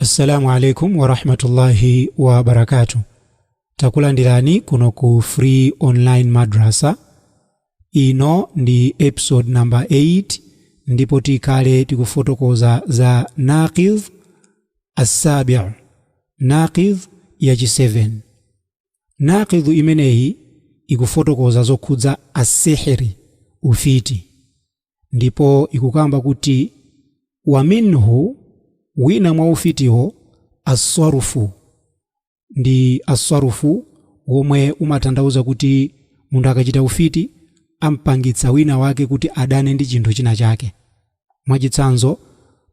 Assalamu alaikum warahmatullahi wabarakatu. Takulandirani kuno ku Free Online Madrasa. Ino ndi episode number 8, ndipo tikhale tikufotokoza za naqidh as-sabi', naqidh yachi 7. Naqidh imeneyi ikufotokoza zokhudza asihiri, ufiti, ndipo ikukamba kuti wa minhu, wina mwa ufitiwo, aswarufu, ndi aswarufu womwe umatanthauza kuti munthu akachita ufiti ampangitsa wina wake kuti adane ndi chinthu china chake. Mwachitsanzo,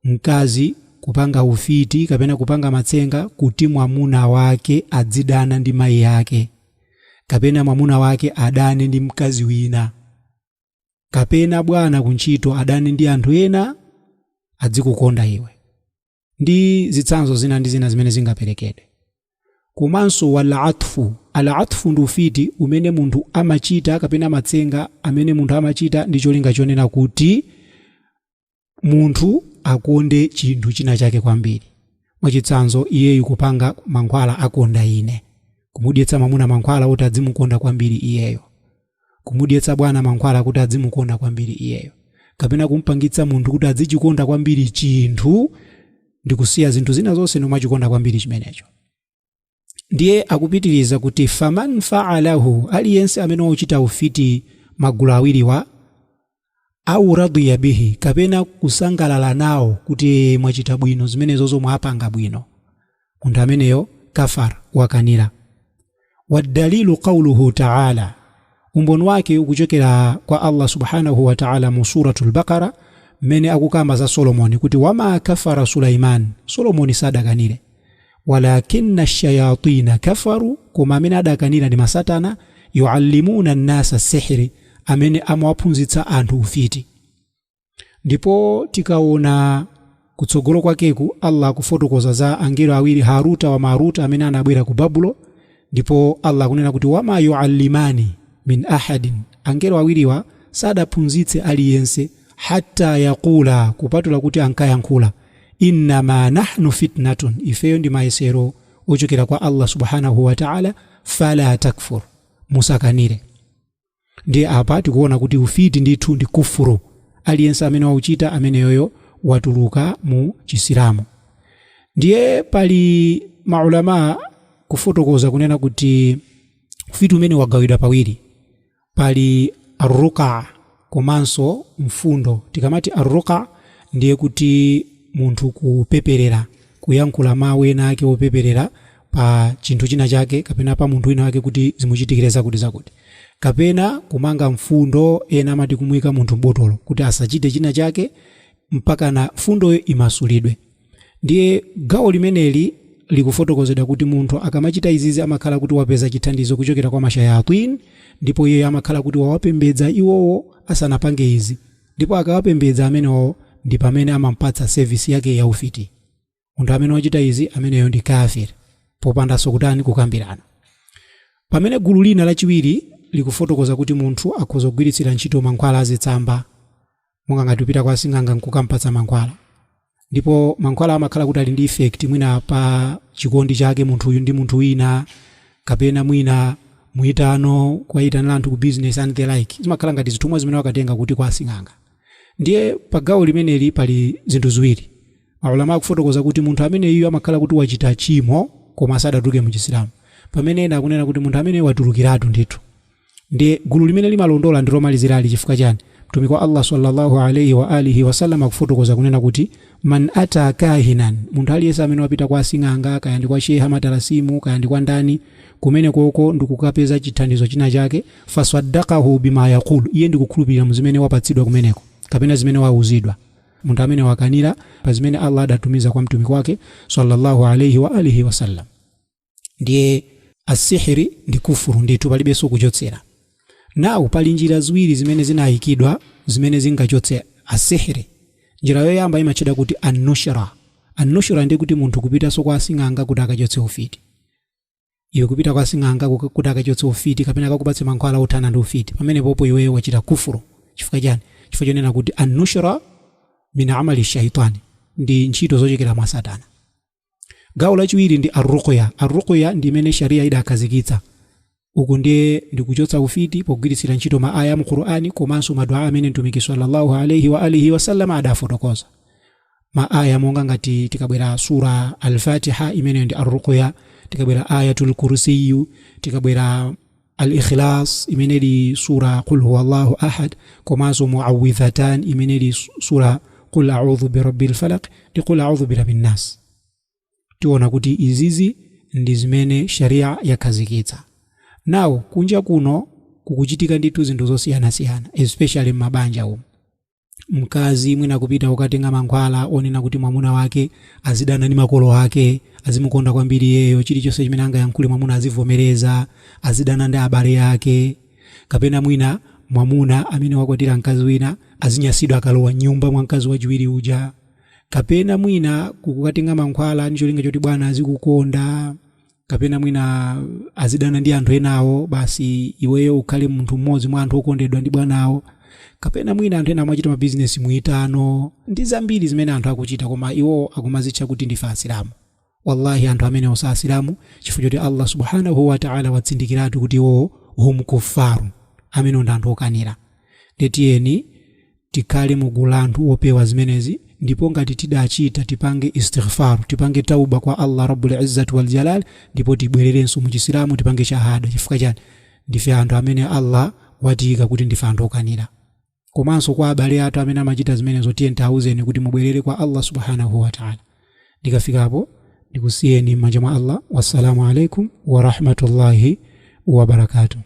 mkazi kupanga ufiti kapena kupanga matsenga kuti mwamuna wake adzidana ndi mayi ake, kapena mwamuna wake adane ndi mkazi wina, kapena bwana kuntchito adane ndi anthu ena adzikukonda iwe, ndi zitsanzo zina ndi zina zimene zingaperekedwe. Komanso wal atfu. Al atfu ndi ufiti umene munthu amachita kapena matsenga amene munthu amachita ndi cholinga chonena kuti munthu akonde chinthu china chake kwambiri. Mwachitsanzo, iyeyu kupanga mankhwala akonda ine, kumudyetsa mwamuna mankhwala kuti adzimukonda kwambiri iyeyo, kumudyetsa bwana mankhwala kuti adzimukonda kwambiri iyeyo, kapena kumpangitsa munthu kuti adzichikonda kwambiri chinthu ndi kusiya zinthu zina zonse nomachikonda kwambiri chimenecho. Ndiye akupitiriza kuti faman fa'alahu, aliyense amene wauchita ufiti magulu awiriwa, au radiya bihi, kapena kusangalala nawo kuti mwachita bwino zimenezo zomwe apanga bwino, munthu ameneyo kafar, wakanira. Wadalilu qawluhu ta'ala, umboni wake ukuchokera kwa Allah subhanahu wa ta'ala mu suratul Baqara, mmene akukamba za Solomoni kuti wama kafara Sulaiman, Solomoni sadakanire, walakinna shayatina kafaru, koma amene adakanira ndi masatana, yuallimuna nnasa sihiri, amene amawaphunzitsa anthu ufiti. Ndipo tikaona kutsogolo kwakeku, Allah akufotokoza za angelo awiri, Haruta wa Maruta, amene anabwera ku Babulo, ndipo Allah akunena kuti wama yuallimani min ahadin, angelo awiriwa sadaphunzitse aliyense, hatta yaqula, kupatula kuti ankayankhula, innama nahnu fitnatun, ifeyo ndi mayesero ochokera kwa Allah subhanahu wa ta'ala, fala takfur, musakanire. Ndiye apa tikuona kuti ufiti ndithu ndi kufuru, aliyense amene wauchita ameneyoyo watuluka mu Chisilamu. Ndiye pali maulama kufotokoza kunena kuti ufiti umene wagawidwa pawiri, pali arruqa komanso mfundo. Tikamati arruqa ndiye kuti munthu kupeperera, kuyankhula mawu ena ake opeperera pa chinthu china chake kapena pa munthu wina wake kuti zimuchitikire zakuti zakuti, kapena kumanga mfundo, ena amati kumuyika munthu mbotolo kuti asachite china chake mpaka na mfundoyo imasulidwe. Ndiye gawo limeneli likufotokozedwa kuti munthu akamachita izizi amakhala kuti wapeza chithandizo kuchokera kwa mashayatin, ndipo iye amakhala kuti wawapembedza iwowo asanapange izi, ndipo akawapembedza amenewo ndi pamene amampatsa service yake ya ufiti. Munthu amene wachita izi ameneyo ndi kafir, popandanso kutani, kukambirana. Pamene gulu lina lachiwiri likufotokoza kuti munthu akhoza kugwiritsira ntchito mankhwala azitsamba, monga ngati kupita kwa sing'anga nkukampatsa mankhwala, ndipo mankhwala amakhala kuti ali ndi effect mwina pa chikondi chake munthuyu ndi munthu wina, kapena mwina muitano kuwayitanira anthu ku business and the like, zimakhala ngati zithumwa zimene wakatenga kuti kwa sing'anga. Ndiye pa gawo limeneli pali zinthu ziwiri. Maulama akufotokoza kuti munthu ameneyu amakhala kuti wachita chimo koma sadatuluke mu Chisilamu, pamene ena akunena kuti munthu ameneyu watulukiratu ndithu. Ndiye gulu limene limalondola ndi lomalizirali. Chifukwa chani? Mtumiki wa Allah sallallahu alaihi wa alihi wasallam akufotokoza kunena kuti man ata kahinan, munthu aliyense amene wapita kwa sing'anga, kaya ndi kwa sheha matalasimu, kaya ndi kwa ndani kumene koko, ndikukapeza chithandizo china chake, fasaddaqahu bima yaqulu, iye ndikukhulupirira mu zimene wapatsidwa kumeneko kapena zimene wauzidwa, munthu amene wakanira pa zimene Allah adatumiza kwa mtumiki wake sallallahu alaihi wa alihi wasallam. Ndiye asihiri ndi kufuru ndithu, palibenso kuchotsera. Nawu pali njira ziwiri zimene zinayikidwa zimene zingachotse asihiri. Njira yoyamba imatchedwa kuti annushra. Annushra ndiye kuti munthu kupitanso kwa asing'anga kuti akachotse ufiti. Iwe kupita kwa asing'anga kuti akachotse ufiti kapena akakupatse mankhwala othana ndi ufiti, pamene popo iweyo wachita kufuru. Chifukwa chani? Chifukwa chonena kuti annushra min amali shaitani, ndi ntchito zochokera mwa satana. Gawo lachiwiri ndi arruqya. Arruqya ndi imene sharia idakhazikitsa. Uku ndiye ndikuchotsa ufiti pogwiritsira ntchito ma aya mu Qur'ani komanso madua amene Mtumiki sallallahu alaihi wa alihi wasallam adafotokoza. Ma aya monga ngati tikabwera sura Al-Fatiha, imeneyo ndi arruqya, tikabwera Ayatul Kursiyu, tikabwera Al-Ikhlas imene ili sura Qul huwallahu ahad, komanso Muawidhatan imene ili sura Qul a'udhu birabbil falaq ndi Qul a'udhu birabbin nas. Tiona kuti izizi ndi zimene sharia yakhazikitsa. Nawo kunja kuno kukuchitika ndithu zinthu zosiyanasiyana, especially m'mabanja umu. Mkazi mwina kupita kukatenga mankhwala onena kuti mwamuna wake azidana ndi makolo ake, azimukonda kwambiri iyeyo, chilichonse chimene angayankhule mwamuna azivomereza, azidana ndi abale ake. Kapena mwina mwamuna amene wakwatira mkazi wina azinyasidwa akalowa nyumba mwa mkazi wachiwiri uja. Kapena mwina kukatenga mankhwala ndi cholinga choti bwana azikukonda, kapena mwina azidana ndi anthu enawo, basi iweyo ukhale munthu mmodzi mwa anthu okondedwa ndi bwanawo. Kapena mwina anthu ena amachita mabizinesi muitano, ndi zambiri zimene anthu akuchita, koma iwo akumazitcha kuti ndife Asilamu. Wallahi, anthu amene osa Asilamu, chifukwa choti Allah subhanahu wa ta'ala watsindikiratu kuti iwo hum kuffaru, amene ndi anthu okanira. Ndetiyeni tikhale mugulu la anthu opewa zimenezi, ndipo ngati tidachita tipange istighfar, tipange tauba kwa Allah rabbul izzati wal jalal, ndipo tibwererenso mu Chisilamu, tipange shahada. Chifukwa chani? Ndife anthu amene Allah watiyika kuti ndife anthu okanira. Komanso kwa abale athu amene amachita zimenezo, tiye tiawuzeni kuti mubwerere kwa Allah subhanahu wa ta'ala. Ndikafikapo ndikusiyeni m'manja mwa Allah. Wassalamu alaikum warahmatullahi wabarakatuh.